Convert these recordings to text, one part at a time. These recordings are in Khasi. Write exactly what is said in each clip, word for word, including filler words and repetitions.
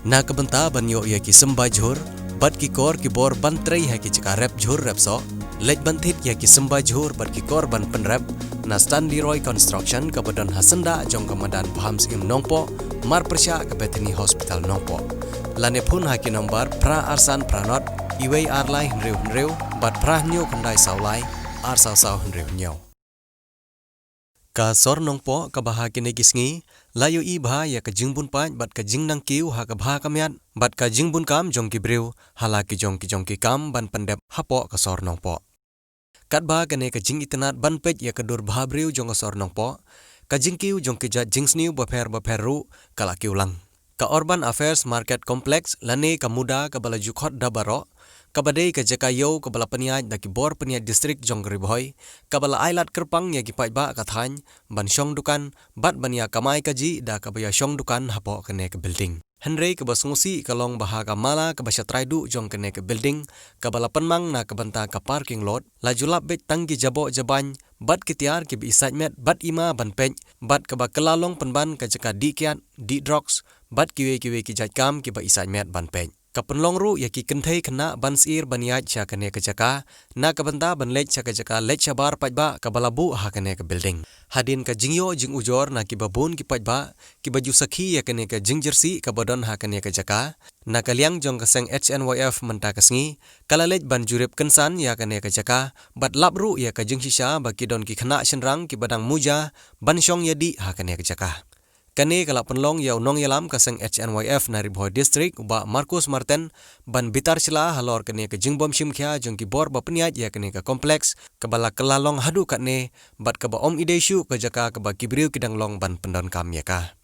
Na ka bynta ban ïoh ïa ki symbai jhur bad ki kor ki bor ban trei ha ki jaka rep jhur rep soh, leit ban thied ïa ki symbai jhur bad ki kor ban pynrep na Stanley Roy Construction kaba don ha syndah jong ka madan Bham Syiem Nongpoh, marpyrshah ka Bethany Hospital Nongpoh. Lane phone ha ki nombar phra ar san phra nod, iwei ar lai hynriew hynriew bad phra hynñiew khyndai saw lai, ar saw saw hynriew hynñiew. Ka sor Nongpoh kaba ha kine ki sngi la ïohi bha ïa ka jingbun paid bad ka jingnang kiew ha ka bha ka miat bad ka jingbun kam jong ki briew ha la ki jong ki jong ki kam ban pyndep hapoh ka sor Nongpoh. Katba kane ka jingitynnad ban peit ïa ka dur bha briew jong ka sor Nongpoh, ka jingkiew jong ki jait jingsniew bapher bapher ruh ka la kiew lang. Ka Urban Affairs Market Complex lane ka MUDA kaba la ju khot da baroh, kaba dei ka jaka ïew kaba la pynïaid da ki bor pynïaid district jong ka Ri Bhoi, kaba la ailad kyrpang ïa ki paidbah ka thaiñ ban shong dukan bad ban ïa kamai kajih da kaba ïa shong dukan hapoh kane ka building. Hynrei kaba sngewsih ka long ba ha ka mala kaba shatrai duh jong kane ka building, kaba la pynmang na ka bynta ka parking lot, la ju lap beit tang ki jaboh jabain bad ki tiar kiba isaitmet bad ima ban peit, bad kaba kylla long pynban ka jaka dih kiad, dih drugs bad kiwei kiwei ki jait kam kiba isaitmet ban peit. Ka pynlong ruh ïa ki kynthei khynnah ban syier ban ïaid sha kane ka jaka, na ka bynta ban leit sha ka jaka leit shabar paidbah kaba la buh ha kane ka building. Hadien ka jingïoh jingujor na kiba bun ki paidbah kiba ju sakhi ïa kane ka jingjyrsieh kaba don ha kane ka jaka, na ka liang jong ka seng H N Y F mynta ka sngi ka la leit ban jurip kynsan ïa kane ka jaka bad lap ruh ïa ka jingshisha ba ki don ki khynnah shynrang kiba dang muja ban shong ïadih ha kane ka jaka. Kane ka la pynlong ïa u nongïalam ka seng H N Y F na Ri Bhoi District, u Bah Marcus Marten, ban bitar shylla halor kane ka jingbym shim khia jong ki bor ba pynïaid ïa kane ka complex kaba la kylla long haduh katne bad kaba ym i dei shuh ka jaka kaba ki briew ki dang long ban pyndonkam ïa ka.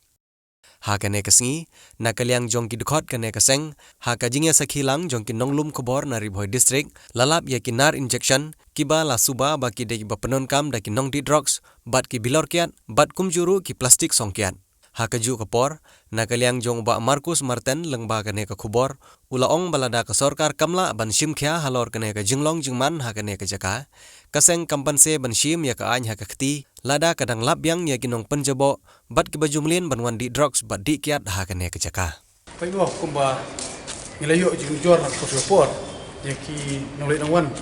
Ha kane ka sngi, na ka liang jong ki dkhot kane ka seng, ha ka jingïasakhi lang jong ki nonglum khubor na Ri Bhoi District, la lap ïa ki nar injection kiba la suba ba ki dei kiba pyndonkam da ki nongdih drugs bad ki bilor kiad bad kumjuh ruh ki plastik song kiad. Ha kajuh ka por, na ka liang jong u Bah Marcus Marten lyngba kane ka khubor, u la ong ba lada ka sorkar kam lah ban shim khia halor kane ka jinglong jingman ha kane ka jaka, ka seng kam banse ban shim ïa ka aiñ ha ka kti lada ka dang lap biang ïa ki nongpynjaboh bad kiba ju mlien ban wan dih drugs bad dih kiad ha kane ka jaka. Peit mo kumba ngi la ïoh jingujor na ka por ïa ki nongleit nongwan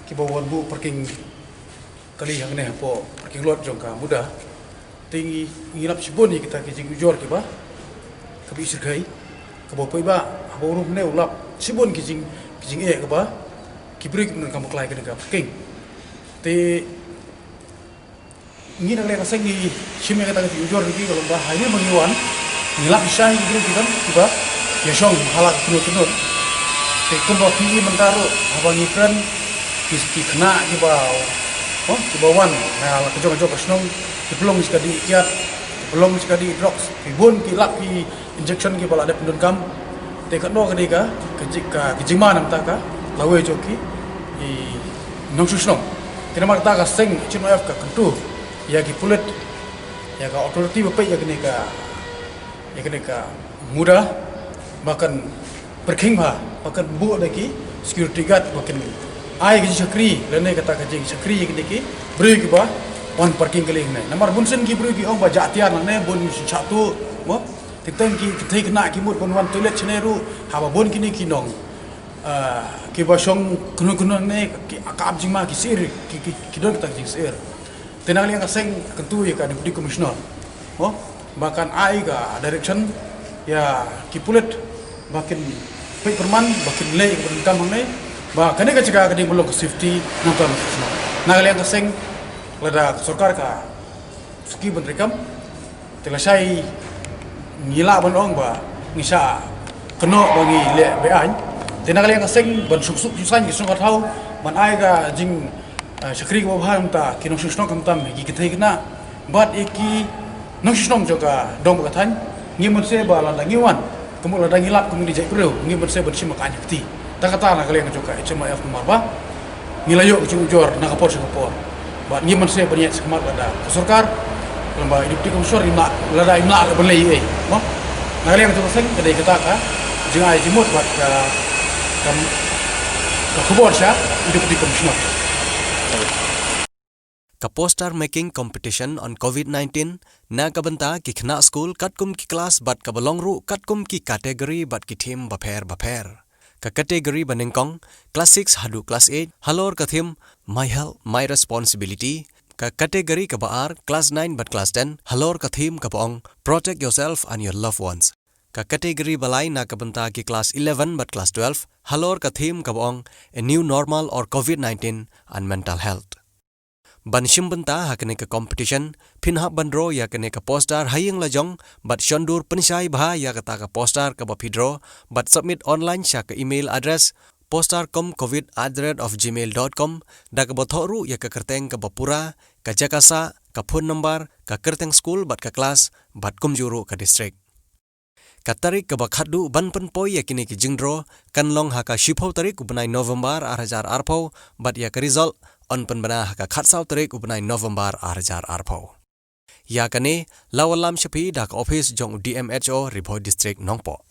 kiba wan buh parking kali hangne hapoh parking lot jong ka MUDA. Te ngi, ngi lap shibun ïa kita ki jingujor kiba, kaba i syrkhei, kaba peit ba haba u rum ne u lap shibun ki jing, ki jingeh kaba ki briew ki pyndonkam bakla ïa kane ka parking. Te ngi na ka liang ka seng ngi shim ïa kata ka jingujor ki ka long ba ha ïing ba ngi wan ngi lap shisha ïa ki briew ki don kiba ïa shong ha la ka kynnoh kynnoh. Te kumba phi i mynta ruh haba ngi kren ki, ki khynnah kiba, oh, kiba wan na la ka jong ka jong ka shnong ki pynlong shi ka dih kiad, ki pynlong shi ka dih drugs, ki bun ki lap ki injection kiba la dep pyndonkam. Te katno ka dei ka, ka ji-, ka, ka jingma namar ka lawei jong ki i nongshong shnong. Te namar kata ka seng H N Y F ka kyntu ïa ki pulit, ïa ka authority ba peit ïa kane ka, ïa kane ka MUDA ba kan pyrkhing bha, ba kan buh da ki security guard ba kan ai ka jingshakri lane kata ka jingshakri ïa kine ki briew kiba wan parking kali hangne. Namar bun sien ki briew ki ong ba jah tiar nangne bun sien shah tuh mo. Teng teng ki, ki thei khynnah ki mut ban wan toilet shane ruh haba bun kine ki nong, ah, kiba shong kynhun kynhun ne ki, ka ap jingma ki syier, ki, ki, ki don kata ka jingsyier. Te na ka liang ka seng kyntu ïa ka Deputy Commissioner mo ba kan ai ka direction ïa ki pulit ba kin peit pyrman ba kin leh ïa ka pyndonkam hangne ba kane ka jaka ka dei ban long ka safety nangta. Na ka liang ka seng lada ka sorkar ka suki ban treikam te lashai ngi lah ban ong ba ngi shah kynnoh ba ngi leh be-aiñ. Te na ka liang ka seng ban suk suk suk saiñ ki shnong ka thaw ban ai ka jing, eh, shakri kaba bha mynta ki nongshong shnong khamtam ki kynthei khynnah bad ïa ki nongshong shnong jong ka dong bad ka thaiñ. Ngim banse ba lada ngi wan ka mut lada ngi lap ka mut ngi jait briew ngim banse ban shim ka aiñ ha kti. Ta kata na ka liang jong ka H N Y F namar ba ngi la ïoh ka jingujor na ka por sha ka por. Bad ngim banse ban ïaid shakhmat lada ka sorkar lada i Deputy Commissioner im lah, lada im lah ban leh ei ei mo. Na ka liang jong ka seng ka dei kata ka jingai jingmut bad ka, ka, ka khubor sha i Deputy Commissioner. Ka poster making competition on COVID nineteen na ka bynta ki khynnah skul katkum ki klas bad kaba long ruh katkum ki category bad ki theme bapher bapher. Ka category ba nyngkong, class six haduh class eight, halor ka theme My Health, My Responsibility. Ka category kaba ar, class nine bad class ten, halor ka theme kaba ong Protect Yourself and Your Loved Ones. Ka category ba lai na ka bynta ki class eleven bad class twelve, halor ka theme kaba ong A New Normal or COVID nineteen and Mental Health. Ban shim bynta ha kane ka competition, phin hap ban draw ïa kane ka poster ha ïing la jong, bad shon dur pynshai bha ïa kata ka poster kaba phi draw, bad submit online sha ka email address postercomcovid at the rate of gmail dot com, da kaba thoh ruh ïa ka kyrteng kaba pura, ka jaka sah, ka phone number, ka kyrteng skul bad ka klas, bad kumjuh ruh ka district. Ka tarik kaba khatduh ban pynpoi ïa kine ki jingdraw kan long ha ka shiphew tarik u bnai November ar hajar arphew, bad ïa ka result yn pynbna ha ka khatsaw tarik u bnai November ar hajar arphew. Ïa kane la wallam sha phi da ka office jong u D M H O Ri Bhoi District Nongpoh.